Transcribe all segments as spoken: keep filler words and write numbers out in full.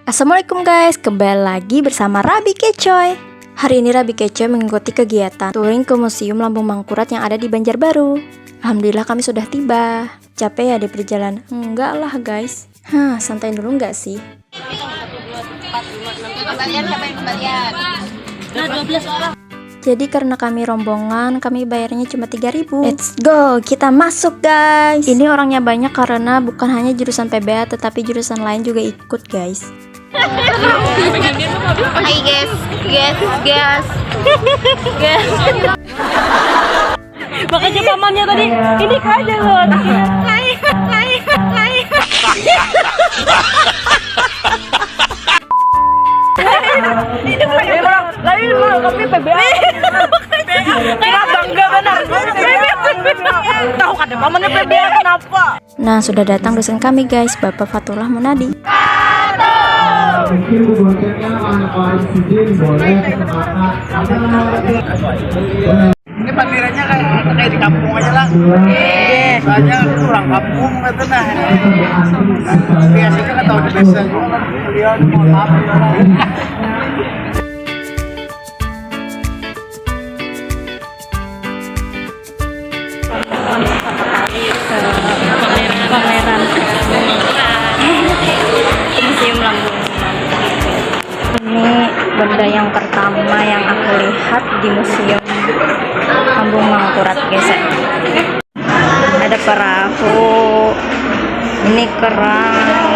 Assalamualaikum guys, kembali lagi bersama Rabi Kecoy. Hari ini Rabi Kecoy mengikuti kegiatan touring ke Museum Lambung Mangkurat yang ada di Banjarbaru. Alhamdulillah kami sudah tiba. Capek ya di perjalanan? Enggak lah guys. Hah, santai dulu enggak sih? Kembalian siapa yang kembalian? Jadi karena kami rombongan, kami bayarnya cuma tiga ribu. Let's go, kita masuk guys. Ini orangnya banyak karena bukan hanya jurusan P B A tetapi jurusan lain juga ikut guys. Hai guys, guys, guys. Guys. Makanya pamannya tadi, ini aja loh. Hai, hai, hai. Hidup lagi, bro. Lagi, bro, kami P B A. Kita bangga benar. Tahu kada pamannya P B A kenapa? Nah, sudah datang dosen kami guys, Bapak Fatullah Munadi. Mungkin boncengnya anak lain sidin boleh kesempatan. Ini pandirannya kayak kayak di kampung aja lah. Soalnya aku orang kampung gitu nah. Biasanya kan tahu di desa juga kan. Beliau mohon maaf ya. Pertama kali ke pameran, pameran Museum Lambung. Ini benda yang pertama yang aku lihat di Museum Lambung Mangkurat, guys, ya. Ada perahu, ini kerang,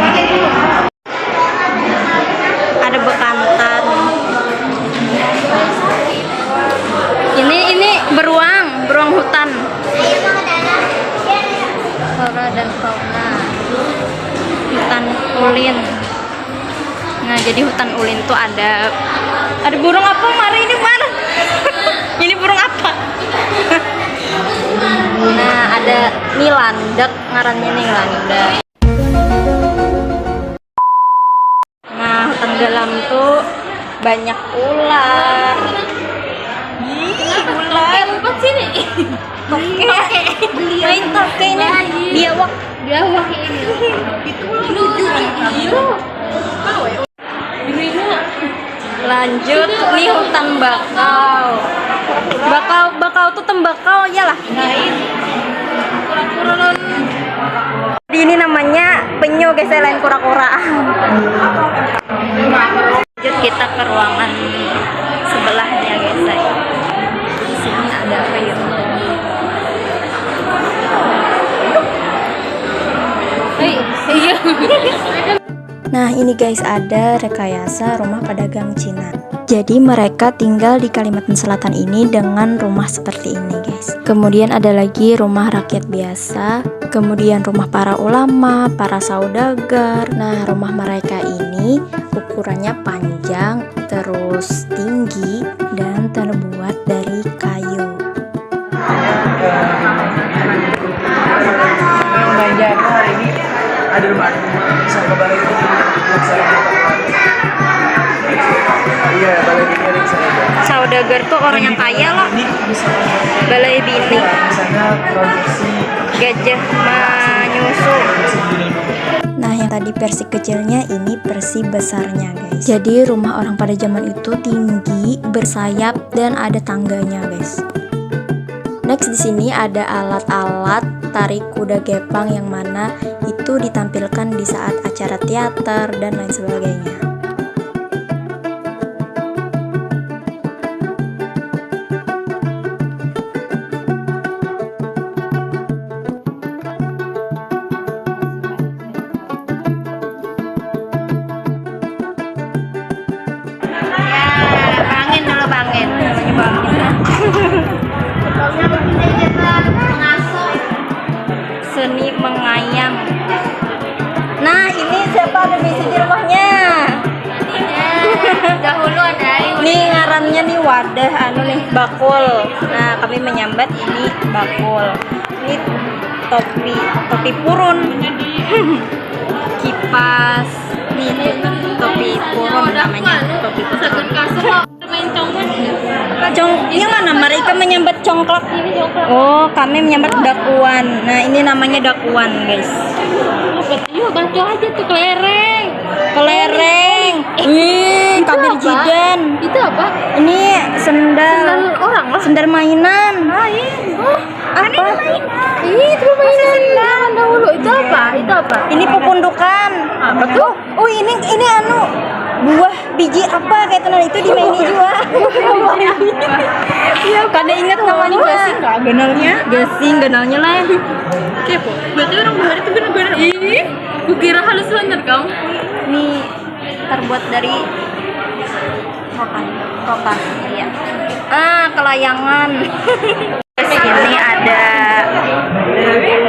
ada bekantan. Ini ini beruang, beruang hutan. Flora dan fauna. Hutan ulin. Nah, jadi hutan ulin tuh ada ada burung apa, Mar? Ini, Mar. Ini burung apa? Nah, ada nih landak, ngarannya nih landak. Nah, hutan dalam tuh banyak ular. Ih, ular. Toke, toke. Lain toke ini. Biawak. Biawak ini. Itu ular. Iya. Lanjut nih hutan bakau. Bakau, bakau tuh tembakau ya lah. Jadi ini namanya penyu guys, ya, lain kura-kura. Lanjut kita ke ruangan sebelahnya guys, ya. Di sini ada apa ya? Hei, iya. Nah, ini guys, ada rekayasa rumah pedagang Cina. Jadi mereka tinggal di Kalimantan Selatan ini dengan rumah seperti ini, guys. Kemudian ada lagi rumah rakyat biasa, kemudian rumah para ulama, para saudagar. Nah, rumah mereka ini ukurannya panjang, terus tinggi, dan terbuat dari kayu. Yang Banjar hari ini ada rumah bisa ke balai bilik. Iya, balai bilik bisa. Saudagar tuh orang yang kaya loh. Balai bilik. Misalnya produksi gajah menyusu. Nah, yang tadi versi kecilnya, ini versi besarnya, guys. Jadi rumah orang pada zaman itu tinggi, bersayap, dan ada tangganya, guys. Next, di sini ada alat-alat tarik kuda gepang yang mana itu ditampilkan di saat acara teater dan lain sebagainya. Ya, bangin dulu, bangin. Namanya bangin. Seni mengayam. Nah, ini siapa ada bisi di rumahnya? Dahulu ada air. Nih ngarannya nih wadah anu nih, bakul. Nah, kami menyambat ini bakul. Ini topi, topi purun. Kipas. Nih, topi purun namanya, topi purun. Main congklak. Cong, yang mana? Mereka menyambat congklak. Ini congklak. Oh, kami menyambat dakuan. Nah, ini namanya dakuan, guys. Iya, batu aja tuh, kelereng. Kelereng. Wih, kabir jidan. Itu apa? Ini sendal. Sendal orang lah. Sendal mainan. Lain. Apa? Ih, itu mainan zaman dahulu. Itu apa? Itu apa? Ini pupundukan. Apa tuh? Oh, ini ini anu buah biji apa kayak itu, nah, itu dimaini juga. Iya, kada ingat namanya. Gasing kah ganalnya? Gasing ganalnya lah. Kepo. Berarti orang bahari itu bener-bener. Ih, kukira halus banget kamu. Ini terbuat dari rotan, rotan. Iya. Ah, kelayangan. Ini ada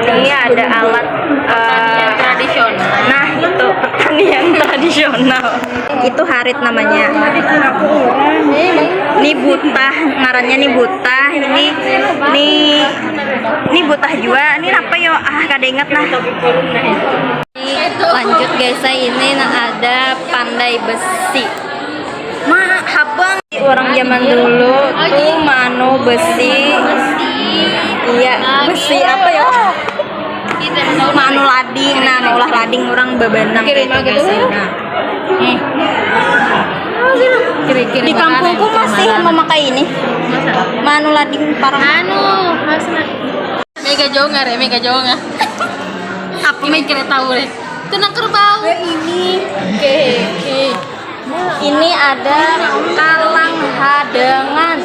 ini ada alat eh, tradisional. Nah, itu pertanian tradisional. Itu harit namanya. Ini butah, ngarannya nih butah. Ini nih ini butah juga. Ini apa yo? Ah, kada ingat nah. Lanjut guys, saya ini nah ada pandai besi. Ma, habang. Orang zaman dulu tuh manu besi. Iya, besi apa ya? Manu lading, nah, maulah lading orang babanang kayak itu guys. Nah. Nih. Di kampungku masih memakai ini. Manu lading parang. Anu, Mas. Mega jonga re, mega jonga. Apa mega kira tahu re? Kena kerbau. Ini. Oke, oke. Ini ada kalang hadangan.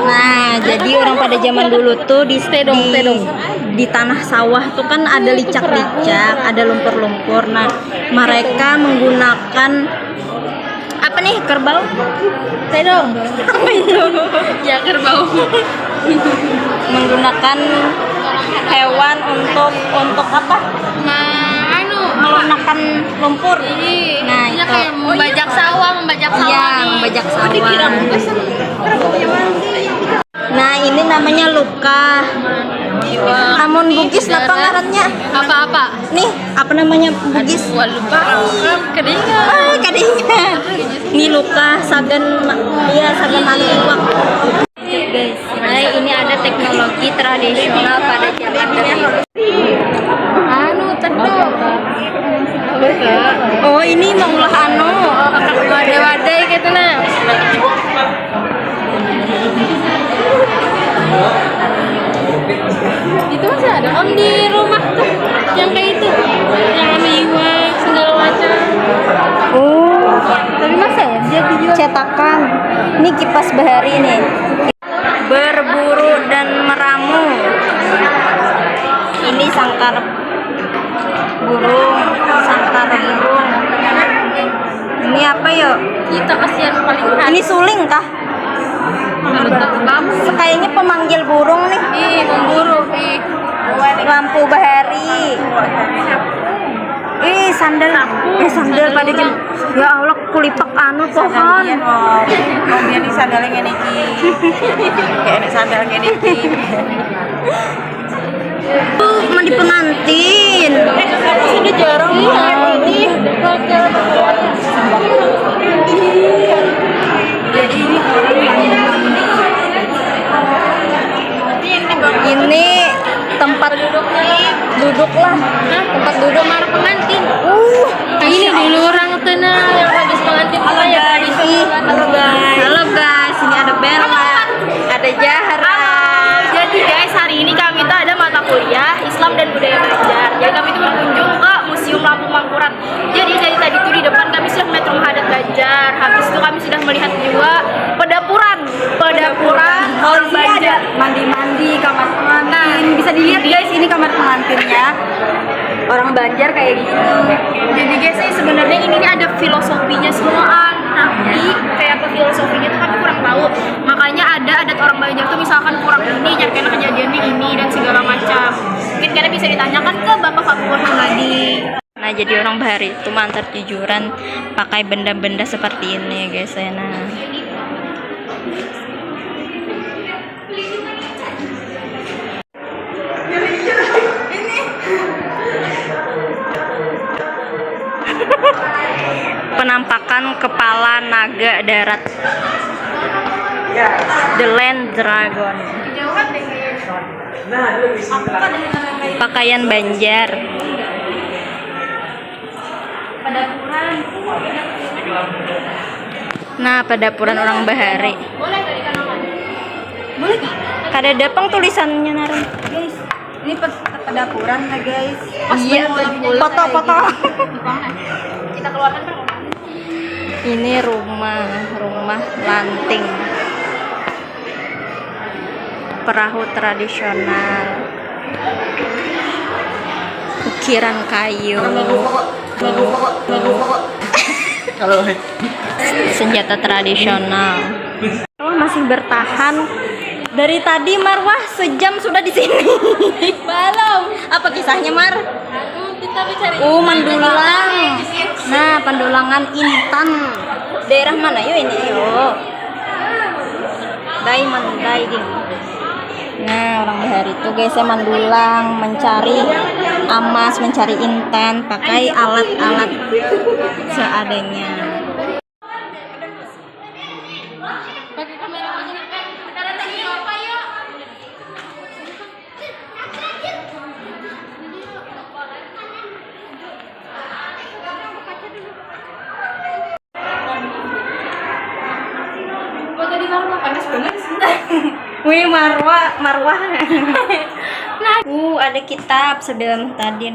Nah, jadi orang pada zaman dulu tuh di Tedong, di, tedong. Di tanah sawah tuh kan ada licak-licak, ada lumpur-lumpur. Nah, mereka menggunakan apa nih, kerbau? Tedong. Apa itu? Ya, kerbau. Menggunakan hewan untuk untuk apa? Ma, anu, melunakan lumpur. Nah, iya, itu kayak membajak sawah, membajak sawah. Iya, nih. Membajak sawah. Nah, ini namanya luka. Amun Bugis napa ngarannya? Apa-apa? Nih, apa namanya Bugis? Wah, lupa. Kedingan. Ah, kedingan. Ini luka sagan ma- iya, sagan manu iwak. Guys, nah, ini ada teknologi tradisional pada zaman dahulu. Anu, teduk. Oh, ini maulah anu. Wadai-wadai gitu nah. Itu masih ada om di rumah tuh yang kayak itu, yang anu iwak segala macam. Oh, tapi masih ada dijual. Cetakan. Ini kipas bahari nih. Berburu dan meramu. Ini sangkar burung, sangkar burung. Ini apa yo? Kita kasihan paling. Ini suling kah? Kayaknya pemanggil burung nih. Ih, memburu, ih. Lampu bahari. Ih, sandal. Eh, sandal pada jam. Ya Allah, kulipak anu pohon. Sandal dia, oh. Mau biar di sandal yang ini ki. Kayak enak sandal yang ini ki. Tuh, mandi pengantin. Sudah jarang banget ini. Jadi ini orang yang ini tempat duduk lah. Hah? Tempat duduk para pengantin. Uh, ini dulu orang tuh nah yang habis pengantin. Halo guys. Halo guys. Halo guys, ini ada Bella, ada Jahra. Jadi guys, hari ini kami tuh ada mata kuliah Islam dan Budaya Banjar. Jadi kami tuh berkunjung ke Museum Lampung Mangkurat. Jadi dari tadi tuh di depan kami sudah melihat rumah adat Banjar. Habis itu kami sudah melihat juga pedapuran, pedapuran orang Banjar. Mandi-mandi, kamar pengantin. Nah, bisa dilihat guys, ini kamar pengantinnya. Orang Banjar kayak gini. Jadi guys, ini sebenarnya ini ada filosofinya semua. Tapi kayak apa filosofinya tuh kami kurang tahu. Makanya ada adat orang Banjar tuh misalkan kurang ini, nyarkena kejadiannya ini dan segala macam. Mungkin kalian bisa ditanyakan ke Bapak Fatur Hamadi. Nah, jadi orang bahari itu mantar jujuran pakai benda-benda seperti ini ya guys ya. Nah, penampakan kepala naga darat, the land dragon. Pakaian Banjar. Nah, padapuran orang bahari. Boleh kah? Kadada pang tulisannya, Naran. Guys, ini ped- pedapuran lah, guys. Iya, foto-foto. Kita keluarkan permukaan. Ini rumah, rumah lanting. Perahu tradisional. Ukiran kayu. Kalau senjata tradisional. Oh, masih bertahan. Dari tadi Marwah sejam sudah di sini. Belum. Apa kisahnya, Mar? Aku kita mencari. Oh, mandulang. Nah, pandulangan intan. Daerah mana yo ini yo? Diamond, dai, ding. Nah, orang bahari itu, guys, saya mandulang, mencari amas, mencari intan pakai alat-alat seadanya. Pakai kamera mana? Gua tadi marwah panas banget sih. Wih, marwah, marwah. Nah, uh, ada kitab sebelah tadi.